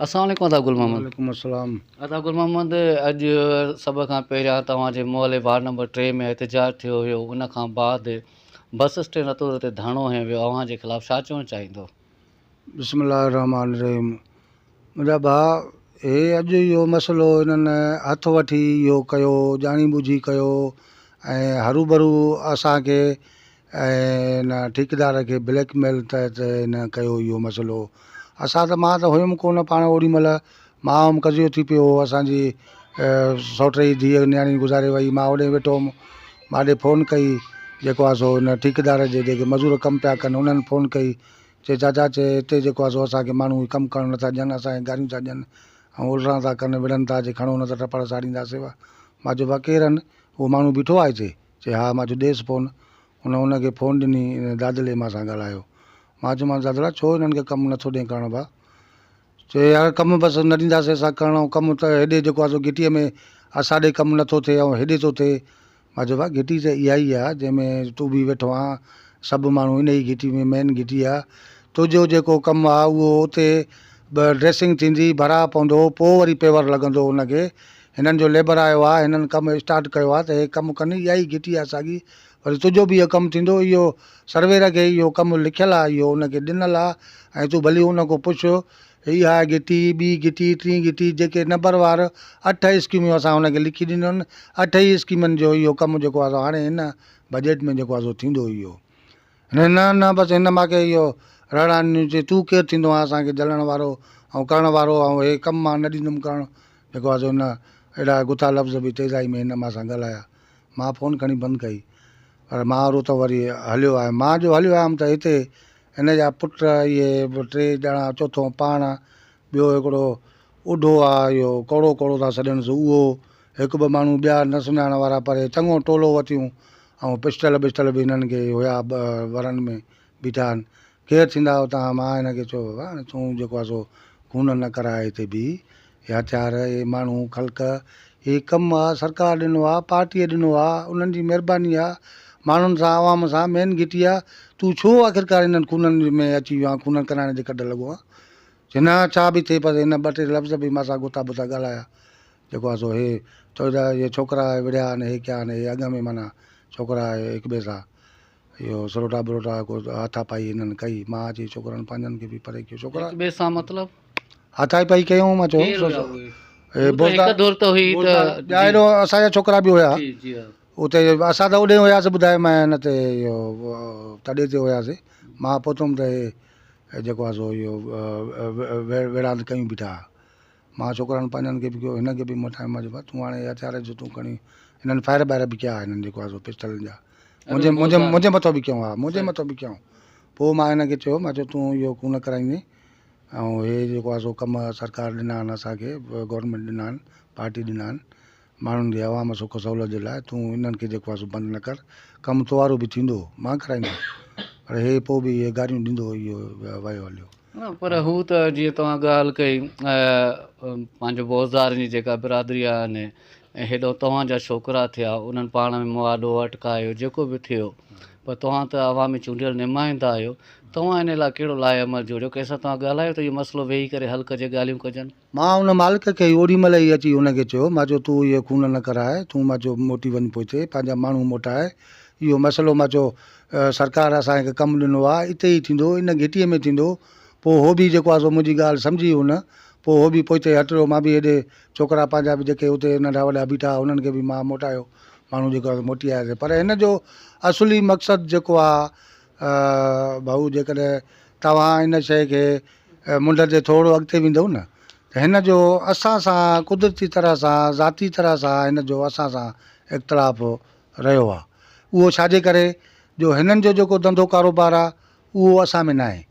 السلام عليڪم ادا گل محمد. وعليڪم السلام. ادا گل محمد اڄ سڀ کان پهريان توهان جي محلي وارڊ نمبر 3 ۾ احتجاج ٿيو هيو ان کان بعد بس اسٽينڊ رتور تي ڌرڻو هنيو ويو اوهان جي خلاف ڇا چوڻ چاهيندو. بسم الله الرحمٰن الرحيم منهنجا ڀاء هي اڄ اهو مسئلو هنن هٿ وٺي اهو ڪيو ڄاڻي ٻجهي ڪيو ۽ هروڀرو اسان کي ۽ هن ٺيڪيدار کي بليڪ ميل تحت هن ڪيو اهو مسئلو اسان ته مان ته هيم ڪونه پاڻ اوڏي مهل مان هئم قضيو ٿي پيو هو اسان جي سئوٽ جي ڌيء نياڻي گذاري وئي مان اوڏي ويٺو هئم مان ڏي فون ڪئي جيڪو آهي سو هن ٺيڪيدار جي جيڪي مزور ڪم پيا ڪن انهن فون ڪئي چي چاچا چي هتي جيڪو آهي سو اسان کي ماڻهو ڪم ڪرڻ نٿا ڏين اسان کي گاريون ٿا ڏين ۽ الران ٿا ڪن وڙهن ٿا چي کڻو نه ته ٽپڙ ساڙينداسين مان چيو ڀا ڪير آهن اهو ماڻهو بيٺو آهي هتي چي ها مان چيو ڏيس فون. هن ان کي فون ڏني ان دادلي مان سان ڳالهايو. مان چيومانس دادلا ڇو هنن کي ڪم نٿو ڏين ڪرڻ ڀا؟ چي يار ڪم بس نه ڏينداسين اسان ڪرڻ ۽ ڪم ته هيڏي جيڪو آهي سو گهٽيء ۾ اسان ڏي ڪم نٿو ٿئي ۽ هيڏي ٿو ٿئي. مان چيو ڀا گهٽي ته اها ئي آهي جنهن ۾ تون به ويٺو آن سڀ ماڻهو ان ئي گهٽي ۾ مين گهٽي آهي. تنهنجو جيڪو ڪم آهي اهو اتي ڊريسنگ ٿيندي ڀراء پوندو پوء وري پيور لڳندو ان کي هنن جو ليبر آيو آ، هنن ڪم اسٽارٽ ڪيو آ ته هي ڪم ڪن، اها ئي گهٽي آ ساڳي، وري تنهنجو به اهو ڪم ٿيندو، اهو سروير کي اهو ڪم لکيل آ، اهو ان کي ڏنل آ ۽ تون ڀلي ان کان پڇ، اها گهٽي، ٻي گهٽي، ٽين گهٽي، جيڪي نمبر وار اٺ اسڪيمون اسان هن کي لکي ڏنيون آهن، اٺ ئي اسڪيمن جو اهو ڪم جيڪو آ سو هاڻي هن بجيٽ ۾ جيڪو آ سو ٿيندو اهو. نه نه نه بس هن مان کي اهو رڙ آڻيون چي تون ڪير ٿيندو آهين اسان کي جهلڻ وارو ۽ ڪرڻ وارو ۽ هي ڪم مان نه ڏيندم ڪرڻ جيڪو آهي سو هن اهڙا گٿا لفظ به تيزائي ۾ هن مان سان ڳالهايا مان فون کڻي بند ڪئي پر مان ورو ته وري هليو آيم مان جو هليو آيم ته هتي هن جا پٽ اهي ٽي ڄڻا چوٿون پاڻ ٻيو هڪڙو اڍو آ اهو ڪوڙو ڪوڙو ٿا سڏنس اهو هڪ ٻه ماڻهو ٻيا نه سڃاڻڻ وارا پر هي چڱو ٽولو وتيون ۽ پسٽل ٻسٽل به هنن کي هيا ورن ۾ بيٺا آهن ڪير ٿيندا اتان مان هن کي چيو بابا هاڻي تون جيڪو آهي سو خون نه ڪراء هتي بيهي هي هٿيار هي ماڻهو خلق هي ڪم آ سرڪار ڏنو آ پارٽيء ڏنو آ انهن جي مهرباني آ ماڻهن سان عوام سان مين گهٽي آ تون ڇو آخرڪار انهن خونن ۾ اچي ويو آن خونن ڪرائڻ جي ڪڍ لڳو آن چي نه ڇا به ٿئي پر هن ٻه ٽي لفظ به مان سان گٿا بٿا ڳالهايا جيڪو آهي سو هي چوي ٿا اهي ڇوڪرا وڙهيا آهن هي ڪيا آهن هي اڳ ۾ معنيٰ ڇوڪرا هڪ ٻئي سان اهو سروٽا بروٽا ڪو هٿا پائي هنن ڪئي مان اچي ڇوڪرن پنهنجن کي به پري ڪيو ڇوڪرا هڪ ٻئي سان مطلب؟ هٿا پائي ڪيون مان چيو ڪير هيا اهي؟ هو ته هڪ ڌر ته هئي ته ٻيا هيڏو اسان جا ڇوڪرا به هيا جي جي ها اتي اسان ته اوڏي هياسي ٻڌايو مان هن تي اهو تڏي تي هياسي مان پهتم ته هي جيڪو آهي سو اهو ويڙهاند ڪيون بيٺا ها. مان ڇوڪرن پنهنجن کي به ڪيو هن کي به موٽايو مان چيو ڀاء تون هاڻي هٿيار جو تون کڻي هنن فائر ٻائر به ڪيا هنن جيڪو آهي سو پسٽلن جا منهنجي منهنجي منهنجي مٿو به ڪيون ها منهنجي مٿو به ڪيون پوء مان هن کي چيو مان چيو تون اهو ڪونه ڪرائيندين ۽ هي جيڪو آهي سو ڪم سرڪار ڏنا آهن اسان کي گورنمينٽ ڏنا آهن پارٽي ڏنا آهن ماڻهن جي عوام سک سهولت جي لاء تون انهن کي جيڪو آهي سو بند نه ڪر، ڪم تو وارو به ٿيندو، مان ڪرائيندس. پر هي پوء به اهي گاريون ڏيندو اهو ويو هليو. نه پر هو ته جيئن توهان ڳالهه ڪئي پنهنجو بوزدارن جي جيڪا برادري آهي ۽ هيڏو توهان جا ڇوڪرا ٿيا انهن پاڻ ۾ مهاڏو اٽڪايو جيڪو به ٿيو پر توهان ته عوامي چونڊيل نمائندا آهيو توهان ان لاء ڪهڙو لائحه عمل جوڙيو ڪنهن سان توهان ڳالهايو ته اهو مسئلو ويهي ڪري حل ڪجي ڳالهيون ڪجن. مان ان مالڪ کي ئي اوڏي مهل ئي اچي هن کي چيو، مان چيو تون اهي خون نه ڪراء، تون مان چيو موٽي وڃ پوئتي، پنهنجا ماڻهو موٽاء، اهو مسئلو مان چيو سرڪار اسان کي ڪم ڏنو آ، اتي ئي ٿيندو، ان گهٽيء ۾ ٿيندو، پوء هو به جيڪو آ سو منهنجي ڳالهه سمجهي هن، پوء هو به پوئتي هٽيو، مان به هيڏي ڇوڪرا پنهنجا به جيڪي اتي ننڍا وڏا بيٺا ها انهن کي به مان موٽايو، ماڻهو جيڪو آ سو موٽي آياسين، پر هن جو اصلي مقصد جيڪو آ ڀائو جيڪڏهن توهان ان شيء کي منڍ تي ٿورو اڳتي ويندؤ نه ته هن جو اسان سان قدرتي طرح سان ذاتي طرح سان هن جو اسان سان اختلاف رهيو آهي اهو ڇاجي ڪري جو هنن جو جيڪو ڌنڌو ڪاروبار آهي اهو اسان ۾ ناهي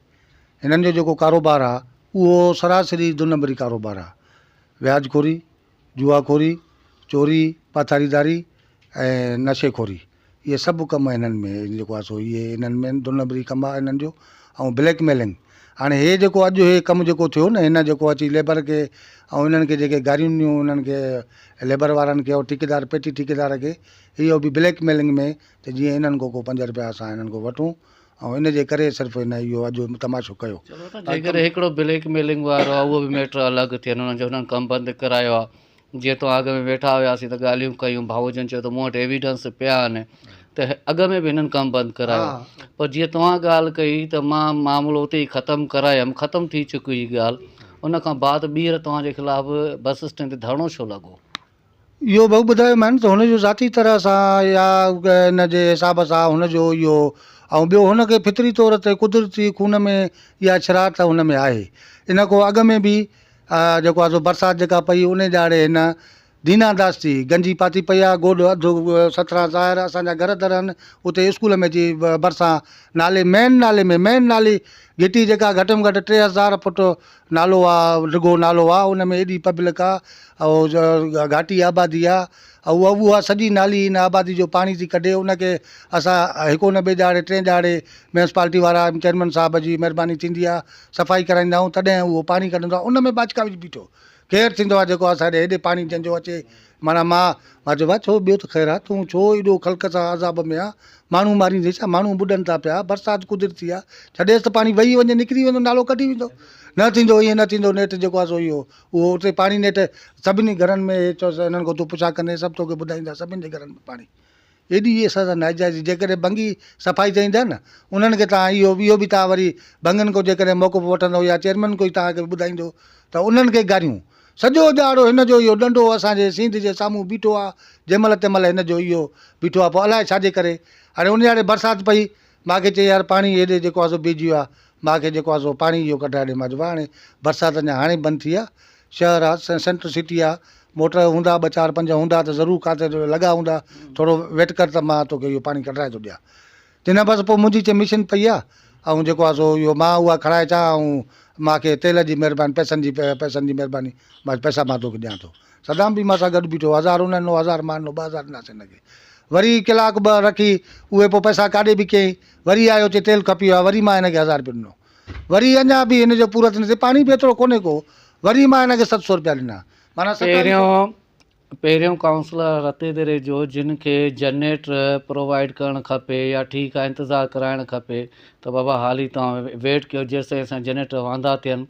هنن جو جيڪو ڪاروبار آهي اهو سراسري دو نمبري ڪاروبار آهي وياج خوري جوا خوري چوري پاٿاريداري ۽ نشي خوري اهي سڀ ڪم هنن ۾ جيڪو آهي سو اهي هنن ۾ دو نمبري ڪم آهي هنن جو ۽ بليڪ ميلنگ هاڻي هي جيڪو اڄ هي ڪم جيڪو ٿيو نه هن جيڪو اچي ليبر کي ۽ هنن کي جيڪي گاريون ڏنيون هنن کي ليبر وارن کي ۽ ٺيڪيدار پيٽي ٺيڪيدار کي اهو به بليڪ ميلنگ ۾ ته جيئن هنن کان ڪو پنج رپيا اسان هنن کان وٺون ۽ ان جي ڪري صرف هن اهو اڄ تماشو ڪيو. چلو ته جيڪڏهن هڪڙو بليڪ ميلنگ وارو آهي اهو به ميٽر الڳ ٿين انهن جو هنن ڪم بند ڪرايو آهي جيئن توهان اڳ ۾ ويٺا هياسين ته ڳالهيون ڪيون ڀائو جن چيو ته مون وٽ ايويڊنس پيا آهن ته اڳ ۾ به هنن ڪم بند ڪرايو پر جيئن توهان ڳالهه ڪئي ته مان معاملو اتي ئي ختم ڪرايم ختم ٿي چڪي هئي ڳالهه ان کان بعد ٻيهر توهان جي خلاف بس اسٽينڊ تي ڌرڻو ڇو لڳو؟ اهو ڀائو ٻڌايومان ته هن جو ذاتي طرح سان يا ان جي حساب سان هن جو اهو ۽ ٻيو هن کي فطري طور تي قدرتي خون ۾ اها شرارت هن ۾ آهي ان کان اڳ ۾ به جيڪو آهي سو برسات جيڪا پئي انهي ڏهاڙي هن دينا داس جي گنجي پاتي پئي آهي گوڏ اڌ سترهن ظاهر اسان جا گهر در آهن اتي اسڪول ۾ اچي ڀرسان نالي مين نالي ۾ مين نالي گهٽي جيڪا گهٽ ۾ گهٽ 3000 فوٽ نالو آ ڊگهو نالو آ ان ۾ ايڏي پبلڪ آ ۽ گهاٽي آبادي آ ۽ اها سڄي نالي ان آبادي جو پاڻي ٿي ڪڍي ان کي اسان هڪ نه ٻئي ڏهاڙي ٽئين ڏهاڙي ميونسپالٽي وارا چيئرمين صاحب جي مهرباني ٿيندي آ صفائي ڪرائيندا آهيون تڏهن اهو پاڻي ڪڍندو آ ان ۾ باچڪا وجهي بيٺو ڪير ٿيندو آ جيڪو اسان ڏي هيڏي پاڻي جنهن جو اچي معنيٰ مان مان چيو ڀاء ڇو ٻيو ته خير آ تون ڇو ايڏو خلق سان عذاب ۾ آ ماڻهو ماريندين ڇا ماڻهو ٻڏن ٿا پيا برسات قدرتي آ ڇڏيس ته پاڻي وهي وڃي نڪري ويندو نالو ڪڍي ويندو نه ٿيندو ائين نه ٿيندو نيٺ جيڪو آ سو اهو اهو اتي پاڻي نيٺ سڀني گهرن ۾ چوس انهن کان تون پڇا ڪندين سڀ توکي ٻڌائيندا سڀني جي گهرن ۾ پاڻي ايڏي اسان سان ناجائزي جيڪڏهن ڀنگي صفائي تي ايندا نه انهن کي توهان اهو اهو به توهان وري ڀنگين کان جيڪڏهن موقف وٺندو يا چيئرمين کان ئي توهان کي ٻڌائيندو ته انهن کي گاريون سڄو ڏهاڙو هن جو اهو ڏنڊو اسان جي سينڌ جي سامهون بيٺو آ جنهن مهل تنهن مهل هن جو اهو بيٺو آ پوء الائي ڇاجي ڪري هاڻي ان ڏهاڙي برسات پئي مان کي چئي يار پاڻي هيڏي جيڪو آ سو بيهجي ويو آ مان کي جيڪو آ سو پاڻي اهو ڪڍرائي ڏي مان چيو ڀاء هاڻي برسات اڃا هاڻي بند ٿي آ شهر آ سينٽر سٽي آ موٽر هوندا ٻه چار پنج هوندا ته ضرور ڪاٿي لڳا هوندا ٿورو ويٽ ڪر ته مان توکي اهو پاڻي ڪڍرائي ٿو ڏيان چي نه بس پوء منهنجي چي مشين پئي آ ۽ جيڪو آ سو اهو مان اها کڻائي اچان ۽ مان کي تيل جي مهرباني پئسن جي پئسن جي مهرباني مان پئسا مان توکي ڏيان ٿو صدام به مان سان گڏ بيٺو هزار هن ڏنو هزار مان ڏنو 2000 ڏناسين هن کي وري ڪلاڪ ٻه رکي اهي پوء پئسا ڪاڏي به ڪيائين وري آيو چي تيل کپي ويو آ وري مان هن کي هزار رپيو ڏنو وري اڃا به هن جو پورت نه ٿي پاڻي به ايترو ڪونهي ڪو وري مان هن کي 700 رپيا ڏنا معنيٰ پهريون پهريون ڪائونسلر رتيديري جو جن کي جنريٽر پرووائيڊ ڪرڻ کپي يا ٺيڪ آهي انتظار ڪرائڻ کپي ته بابا حالي توهان ويٽ ڪيو جيستائين اسان جنريٽر واندا ٿين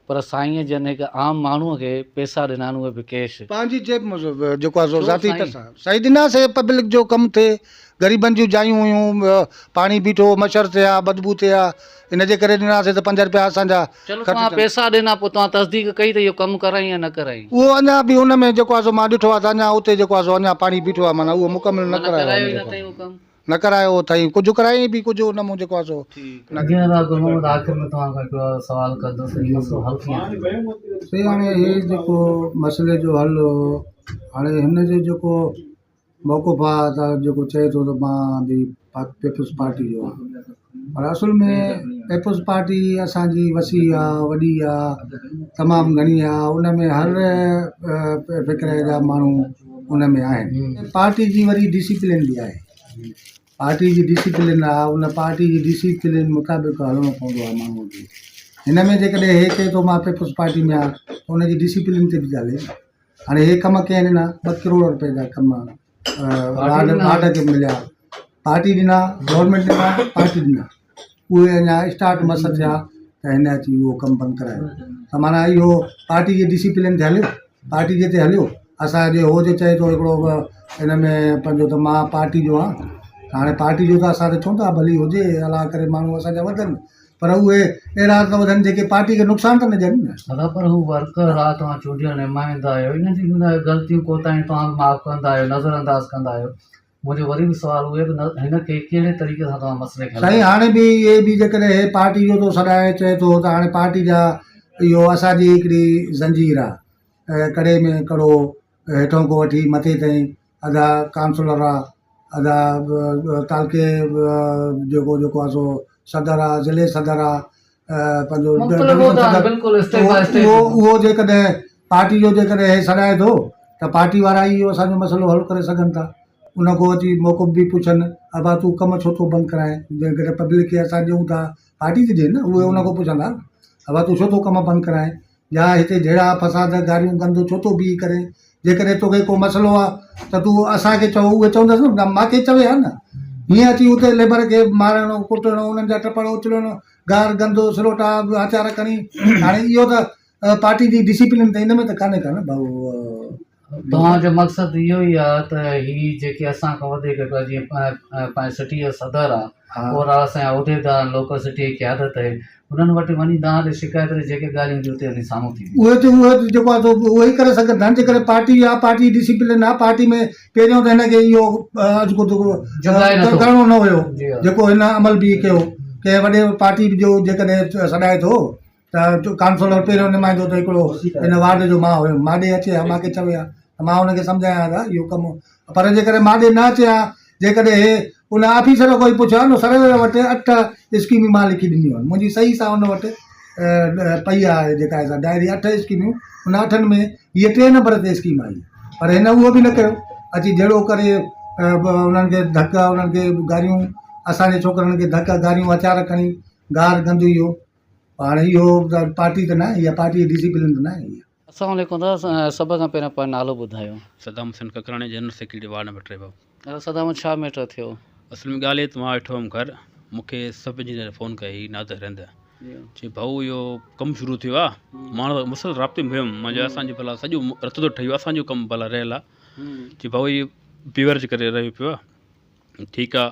پر سائينء جن هڪ عام ماڻهوء کي پئسا ڏنا آهن اهي به ڪيش. پنهنجي جيب مان جيڪو آهي سو ذاتي پئسا سائين ڏنا سي پبلڪ جو ڪم ٿئي غريبن جون جايون هيون پاڻي بيٺو هو مڇر ٿيا بدبو ٿيا ان جي ڪري ڏنا سي ته 5 رپيا اسان جا چلو توهان پئسا ڏنا پوء توهان تصديق ڪئي ته اهو ڪم ڪرائين يا نه ڪرائين. اهو اڃا به ان ۾ جيڪو آهي سو مان ڏٺو آهي ته اڃا اتي جيڪو آهي سو اڃا پاڻي بيٺو آهي معنيٰ اهو مڪمل نه ڪرايو آهي نه ڪرايو اٿائين ڪجهه ڪرايائين به ڪجهه ان مون جيڪو آهي سو نه. جي ادا گل محمد آخر ۾ توهان کان هڪڙو سوال ڪندس هي مسئلو حل ڪيئن ٿيندو؟ سائين هاڻي هي جيڪو مسئلي جو حل هاڻي هن جو جيڪو موقف آ ته جيڪو چئي ٿو ته مان به پيپلز پارٽي جو آهيان پر اصل ۾ پيپلز پارٽي اسانجي وسيع آ وڏي آ تمام گهڻي آ ان ۾ هر فڪر جا ماڻهو ان ۾ آهن پارٽي جي وري ڊسيپلين به آهي پارٽي جي ڊسيپلين آ ان پارٽي جي ڊسيپلين مطابق هلڻو پوندو آ ماڻهو کي هن ۾ جيڪڏهن هي چئي ٿو مان پيپلز پارٽي ۾ آهيان ته ان جي ڊسيپلين تي به ٿي هلي هاڻي هي ڪم ڪنهن ڏنا 2 ڪروڙ روپئي جا ڪم وارڊ وارڊ کي مليا پارٽي ڏنا گورنمينٽ ڏنا پارٽي ڏنا اهي اڃا اسٽارٽ مس ٿيا ته هن اچي اهو ڪم بند ڪرايو ته معنيٰ اهو پارٽي جي ڊسيپلين تي هليو پارٽي جي تي هليو اسانجي هو جو چئي ٿو هڪڙو هن ۾ پنهنجو ته مان پارٽي جو آهيان هاڻي پارٽي جو ته اسان ته چئون ٿا ڀلي هجي الله ڪري ماڻهو اسانجا وڌن پر اهي اهڙا ته وڌن جيڪي پارٽي کي نقصان ته نه ڏين نه. ادا پر هو ورڪر آ توهان چونڊيل نمائندا آهيو انهن جون غلطيون ڪوتاهيون توهان به معاف ڪندا آهيو نظر انداز ڪندا آهيو منهنجو وري به سوال اهو آهي ته هن کي ڪهڙي طريقي سان توهان مسئلي کي حل سائين هاڻي به اهي به جيڪڏهن هي پارٽي جو ٿو سڏائي چئي ٿو ته هاڻي پارٽي جا اهو اسان جي هڪڙي زنجير آ ڪڙي ۾ ڪڙو هيٺون کان وٺي مٿي تائين ادا ڪائونسلر آ ادا تعلقي جيڪو جيڪو آ سو صدر آ ضلعي صدر آ پنهنجو اهو اهو جيڪڏهن پارٽي جو جيڪڏهن هي سڏائي ٿو ته پارٽي وارا ئي اهو اسانجو مسئلو حل ڪري سگهن ٿا ان کان اچي موقف به پڇن ابا تون ڪم ڇو ٿو بند ڪرائين جيڪڏهن پبلڪ کي اسان ڏيون ٿا پارٽي ٿي ڏي نه اهي ان کان پڇندا ابا تون ڇو ٿو ڪم بند ڪرائين يا هتي جهيڙا فساد گاريون گند ڇو ٿو بيهي ڪرين جيڪڏهن توکي ڪو مسئلو آ ته تون اسان کي چئو اهي چوندس نه مان کي چوي ها نه هيئن اچي اتي ليبر کي مارڻ ڪٽڻ انهن جا ٽپڙ اڇلڻ گار گند سروٽا هٿيار کڻي هاڻي اهو ته پارٽي جي ڊسيپلين ته ان ۾ ته ڪانهي ڪا نه ڀائو. توهان جو مقصد اهو ئي آ ته هي جيڪي اسان کان وڌيڪ هڪڙا جيئن پنهنجي سٽي جو صدر آ اوور آل اسان جا عهديدار آهن لوڪل سٽي جي قيادت آهي انهن وٽ وڃي دانهن ڏي شڪايت ڏي جيڪي ڳالهيون هونديون اتي وڃي سامهون ٿي وينديون. اهي ته اهي جيڪو آ سو اهي ئي ڪري سگهن ٿا نه جيڪڏهن پارٽي آ پارٽي ڊسيپلين آ پارٽي ۾ پهريون ته هن کي اهو اڄ جڳائي نٿو ڪرڻو نه هيو جيڪو هن عمل به ڪيو ڪنهن وڏي پارٽي جو جيڪڏهن سڏائي ٿو ته ڪائونسلر پهريون نمائندو ته هڪڙو هن وارڊ جو مان هيم مان ڏي اچي ها مان کي چوي ها ته مان هن کي سمجهايان ها ته اهو ڪم پر جيڪڏهن مان ڏي نه اچي ها جيڪڏهن هي ان آفيسر کان ئي پڇي ها نه سرويئر وٽ اٺ اسڪيمون مان لکي ڏنيون آهن منهنجي صحيح سان ان وٽ پئي آهي جيڪا آهي سا ڊائري اٺ اسڪيمون ان اٺن ۾ هيء ٽئين نمبر تي اسڪيم آئي پر هن اهو به نه ڪيو اچي جهيڙو ڪري انهن کي ڌڪ انهن کي گاريون اسانجي ڇوڪرن کي ڌڪ گاريون هٿيار کڻي گار گند اهو هاڻي اهو ته پارٽي ته ناهي اها پارٽي جي ڊسيپلين ته ناهي اها. السلام عليڪم دادا سڀ کان پهريان پنهنجو نالو ٻڌايو. Saddam Hussain Kakrani general secretary ward number 3 ڀائو. دادا صدام ڇا ميٽر ٿيو. اصل ۾ ڳالهه هي ته مان ويٺو هيم گهر مون کي سب انجنيئر فون ڪئي هي نادر رند چي ڀائو اهو ڪم شروع ٿيو آ مان مسلسل رابطي ۾ هيم مان چيو اسان جو ڀلا سڄو رت ٿو ٺهي ويو اسان جو ڪم ڀلا رهيل آ چي ڀائو هي بيورج ڪري رهيو پيو آ ٺيڪ آ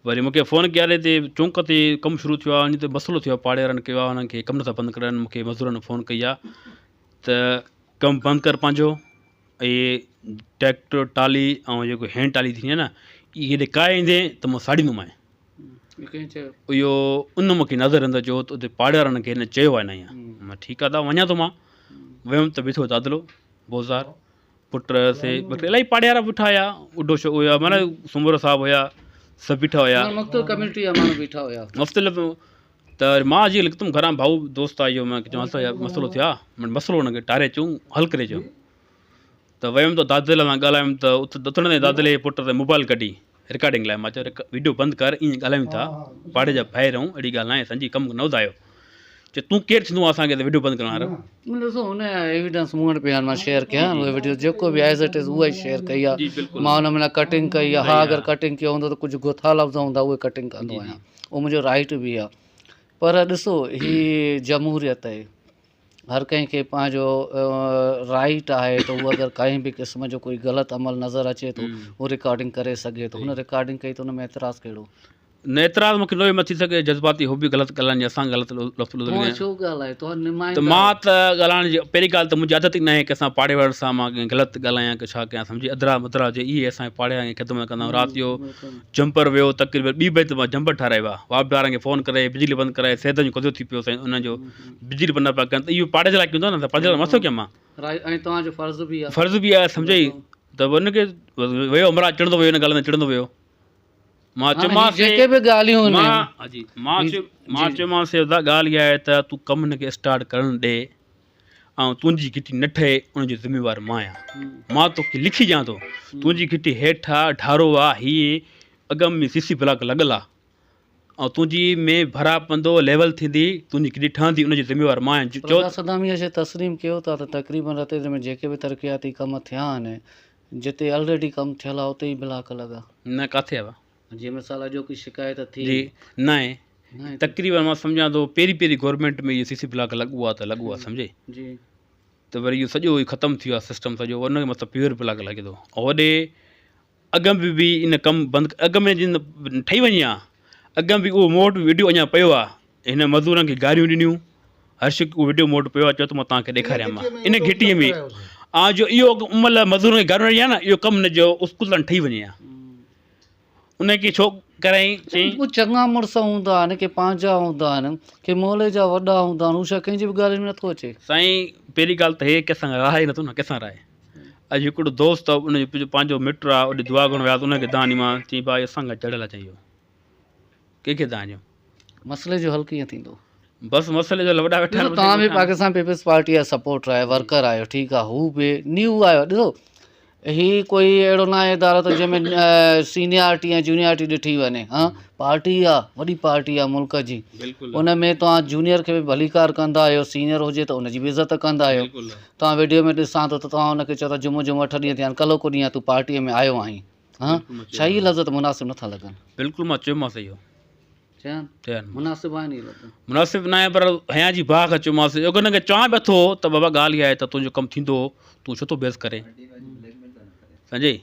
وري مونکي فون ڪياري تي چونڪ تي ڪم شروع ٿيو آهي تي مسئلو ٿيو آهي پاڙي وارن ڪيو آهي انهن کي ڪم نٿا بند ڪرائن مونکي مزورن فون ڪئي آهي ته ڪم بند ڪر پنهنجو ۽ ٽريڪٽر ٽالي ۽ جيڪو هينڊ ٽالي ٿيندي آهي نه اهي جڏهن ڪاهي ايندي ته مان ساڙيندومانء اهو ان مونکي نظر اندر چيو ته اتي پاڙي وارن کي هن چيو آهي نه ائين مان ٺيڪ آهي ته وڃان ٿو مان ويم ته بيٺو دادلو بوزار پٽ سي بڪري الاهي پاڙي وارا بيٺا هيا اڍو شو هيا معنی سومرو صاحب هيا سڀ بيٺا هيا مختلف ڪميونٽي جا ماڻهو بيٺا هيا مختلف ته مان جي لکتم گهران ڀائو دوست آ اهو مان چوان ٿو يار مسئلو ٿيا من مسئلو ان کي ٽاري اچون حل ڪري اچون ته ويم ته دادل سان ڳالهايم ته ات اٿڻ تائين دادل جي پٽ ته موبائل ڪڍي رڪارڊنگ لاء مان چيو ويڊيو بند ڪر ائين ڳالهايون ٿا پاڙي جا ڀائر آهيون اهڙي ڳالهه ناهي اسان جي ڪم نه وڌايو چي تون ڪير ٿيندو آهين اسان کي ويڊيو بند ڪرڻ وارو. ڏسو هن جا ايويڊنس مون وٽ پيا آهن مان شيئر ڪيا آهن اهي ويڊيو جيڪو به ايز it از اها ئي شيئر ڪئي آهي مان ان ۾ نه ڪٽنگ ڪئي آهي ها اگر ڪٽنگ ڪيو هوندو ته ڪجهه گٿا لفظ هوندا اهي ڪٽنگ ڪندو آهيان اهو منهنجو رائيٽ به آهي پر ڏسو هي جمهوريت آهي هر ڪنهن کي پنهنجو رائيٽ آهي ته هو اگر ڪنهن به قسم جو ڪوئي غلط عمل نظر اچي ٿو هو رڪارڊنگ ڪري سگهي ٿو هن رڪارڊنگ ڪئي ته ان ۾ اعتراض ڪهڙو؟ نه اعتراض مونکي نه ٿي سگهي جذباتي هو به غلط ڳالهائن جي اسان غلط لفظ توهان ڇو ڳالهايو توهان نمائندا ته مان ته ڳالهائڻ جي پهرين ڳالهه ته منهنجي عادت ئي ناهي ڪنهن سان پاڙي وارن سان مان غلط ڳالهايان ڪي ڇا ڪيان سمجهي ادرا مدرا جي اهي اسان جي پاڙي وارن کي خدمت ڪندا آهيون رات جو جمپر ويو تقريبن ٻي بجي ته مان جمپر ٺارايو آهي واپڊا وارن کي فون ڪري بجلي بند ڪرائي سيدن جو قضيو ٿي پيو سائين ان جو بجلي بند نه پيا ڪن ته اهو پاڙي جي لاء ڪيون ٿا نه پنهنجي لاء مٿو ڪيان مان ۽ توهان جو فرض به آهي فرض به آهي سمجهئي ته ان کي ويو همراهه چڙندو ويو ان ڳالهه تي چڙندو ويو مان چيومانس جيڪي به ڳالهيون مان جي مان چيو مان چيومانس دا ڳالهه اها آهي ته تون ڪم هن کي اسٽارٽ ڪرڻ ڏي ۽ تنهنجي گهٽي نه ٺهي ان جو ذميوار مان آهيان مان توکي لکي ڏيان ٿو تنهنجي گهٽي هيٺ آ ڍارو آ هي اڳم ۾ سي سي بلاڪ لڳل آ ۽ تنهنجي ۾ ڀرا پوندو ليول ٿيندي تنهنجي گهٽي ٺهندي ان جو ذميوار مان آهيان چو پر صدام اها شيء تسليم ڪيو ٿا ته تقريبن رتيدر ۾ جيڪي به ترقياتي ڪم ٿيا آهن جتي الريڊي ڪم ٿيل آهي اتي ئي بلاڪ لڳا. نه ڪاٿي آ. جي مثال اڄوڪي شڪايت ٿي. جي ناهي تقريبن مان سمجهان ٿو پهرين پهرين گورنمينٽ ۾ اهو سي سي بلاڪ لڳو آ ته لڳو آ سمجهي جي ته وري اهو سڄو ئي ختم ٿي ويو آ سسٽم سڄو ان کي مطلب پيور بلاڪ لڳي ٿو ۽ هوڏي اڳ ۾ به ان ڪم بند اڳ ۾ جن ٺهي وڃي ها اڳ ۾ به اهو مون وٽ وڊيو اڃا پيو آ هن مزورن کي گاريون ڏنيون هر شڪ اهو وڊيو مون وٽ پيو آ چيو ته مان توهان کي ڏيکاريان مان ان گهٽي ۾ آ جو اهو ان مهل مزورن کي گاريون ڏنيون ها نه اهو ڪم نه جو اسڪول تائين ٺهي وڃي ها ان کي ڇو ڪرائين چيائين. ڪي چڱا مڙس هوندا آهن، ڪي پنهنجا هوندا آهن، ڪي محلي جا وڏا هوندا آهن، هو ڇا ڪنهن جي به ڳالهين ۾ نٿو اچي. سائين پهرين ڳالهه ته هي ڪنهن سان راهي نٿو نه ڪنهن سان راهي. اڄ هڪڙو دوست آ ان جو پنهنجو مٽ آ اوڏي دعا گهرڻ وياسين ان کي دانهن ڏني مان چيائين ڀاء اسان کان چڙهيل آ چيائين اهو ڪنهن کي دانهن ڏيون. مسئلي جو حل ڪيئن ٿيندو؟ بس مسئلي جو حل وڏا ويٺا آهن ڏسو توهان به پاڪستان پيپلز پارٽي جا سپورٽر آهيو ورڪر آهيو ٺيڪ آهي هو به نيو آيو ڏسو هي ڪوئي اهڙو نه آهي ادارو ته جنهن ۾ سينيارٽي ۽ جونيارٽي ڏٺي وڃي ها پارٽي آ وڏي پارٽي آ ملڪ جي ان ۾ توهان جونيئر کي به ڀليڪار ڪندا آهيو سينيئر هجي ته ان جي به عزت ڪندا آهيو توهان ويڊيو ۾ ڏسان ٿو ته توهان ان کي چئو ٿا جمعو جمعو اٺ ڏينهن ٿيا آهن ڪلهوڪو ڏينهن آهي تون پارٽي ۾ آيو آهين. ها ڇا اهي لفظ ته مناسب نٿا لڳن. بلڪل مان چيومانس اهو. چيان مناسب آهن اهي لفظ. مناسب ناهي پر حيان جي باهه کان چيومانس اگر هن کي چوان به اٿو ته بابا ڳالهه اها آهي ته تنهنجو ڪم ٿيندو تون ڇو ٿو بحث ڪرين سمجهئي.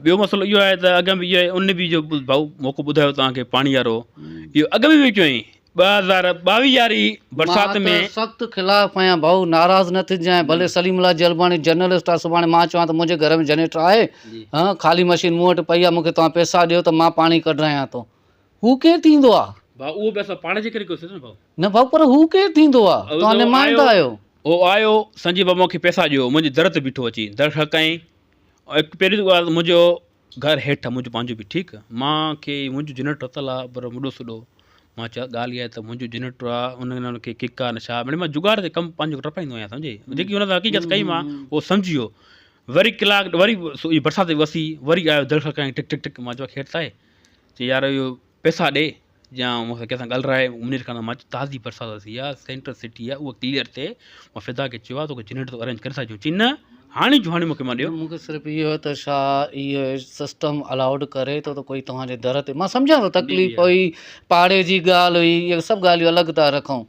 ٻيو مسئلو اهو آهي ته اڳ ۾ اهو ان به جو ڀائو موقعو ٻڌايو توهان کي پاڻي وارو اهو اڳ ۾ به ڪيو 2022 واري برسات ۾ سخت خلاف آهيان ڀائو ناراض نه ٿجانء ڀلي سليم الله جلباڻي جرنلسٽ آهي سڀاڻي مان چوان ته منهنجي گهر ۾ جنريٽر آهي ها خالي مشين مون وٽ پئي آهي مون کي توهان پئسا ڏيو ته مان پاڻي ڪڍرايان ٿو هو ڪير ٿيندو آهي. ڀائو اهو به اسان پاڻ جي ڪري ڪيوسين نه ڀائو. نه ڀائو پر هو ڪير ٿيندو آ توهان نمائندا آهيو. هو آيو سنجي بابا مون کي پئسا ڏيو منهنجي در تي بيٺو اچي در کڙڪائين هڪ پهرين ڳالهه منهنجو گهر هيٺ آ منهنجو پنهنجو به ٺيڪ مان کي منهنجو جنريٽر ورتل آ پر مڏو سڏو مان چيو ڳالهه اها آهي ته منهنجو جنريٽر آ ان کي ڪڪ آ نه ڇا مڙئي مان جگاڙ تي ڪم پنهنجو ٽپائيندو آهيان سمجهي جيڪي هن سان حقيقت ڪئي مان اهو سمجهي ويو وري ڪلاڪ وري برسات وسي وري آيو در کڙڪائين ٽڪ ٽڪ ٽڪ مان چيو خير ته آهي چي يار اهو پئسا ڏي يا مون سان ڪنهن سان ڳالهرائي منير خان سان مان چيو تازي برسات وسي آ سينٽر سٽي آ اها ڪليئر ٿئي مان فدا کي چيو آ توکي جنريٽر ارينج ڪري ٿا ڏيون چي نه هاڻي جو هاڻي مون کي مان ڏيو. مون کي صرف اهو ته ڇا اهو سسٽم الائوڊ ڪري ٿو ته ڪوئي توهان جي در تي مان سمجهان ٿو تڪليف هئي پاڙي جي ڳالهه هئي اهي سڀ ڳالهيون الڳ ٿا رکون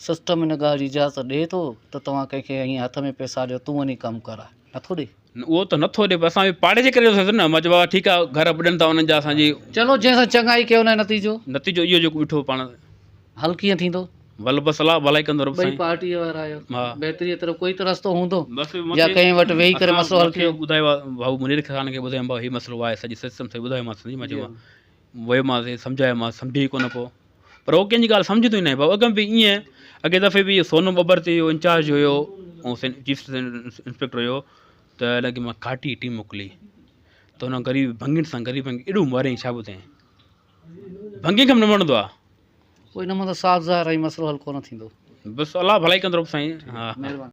سسٽم ان ڳالهه جي اجازت ڏئي ٿو ته توهان ڪنهن کي ائين هٿ ۾ پئسا ڏيو تون وڃي ڪم ڪراء نٿو ڏئي. نه اهو ته نٿو ڏئي پر اسان به پاڙي جي ڪري ڏيو نه مان چيو بابا ٺيڪ آ گهر ٻڏن ٿا انهن جا اسان جي. چلو جنهن سان چڱائي ڪيو ان جو نتيجو. نتيجو اهو جيڪو ڏٺو پاڻ. حل ڪيئن ٿيندو؟ ول بس الله ڀلائي ڪندو رب ٻئي سائين. پارٽيء وارا آهيو ها. بهتريء طرف ڪوئي ته رستو هوندو بس يا ڪنهن وٽ ويهي ڪري مسئلو حل ڪيو. ٻڌايو آ ڀائو منير خان کي ٻڌايم ڀائو هي مسئلو آهي سڄي سسٽم صحيح ٻڌايومانس مان چيو ويومانس سمجهايومانس سمجهي ئي ڪونه پيو. پر هو ڪنهن جي ڳالهه سمجهندو ئي ناهي بابا اڳ ۾ به ائين اڳئين دفعي به سونو ٻٻر تي اهو انچارج هيو ۽ چيف انسپيڪٽر هيو ته هن کي مان کاٽي ٽيم موڪلي ته هن غريب ڀنگين سان غريبن کي ايڏو ماريائين ڇا ٻڌايائين ڀنگين کي به نه وڻندو آهي. پوء ان مان ته صاف ظاهر آهي مسئلو حل ڪونه ٿيندو. بس الله ڀلائي ڪندو رب سائين ها. مهرباني.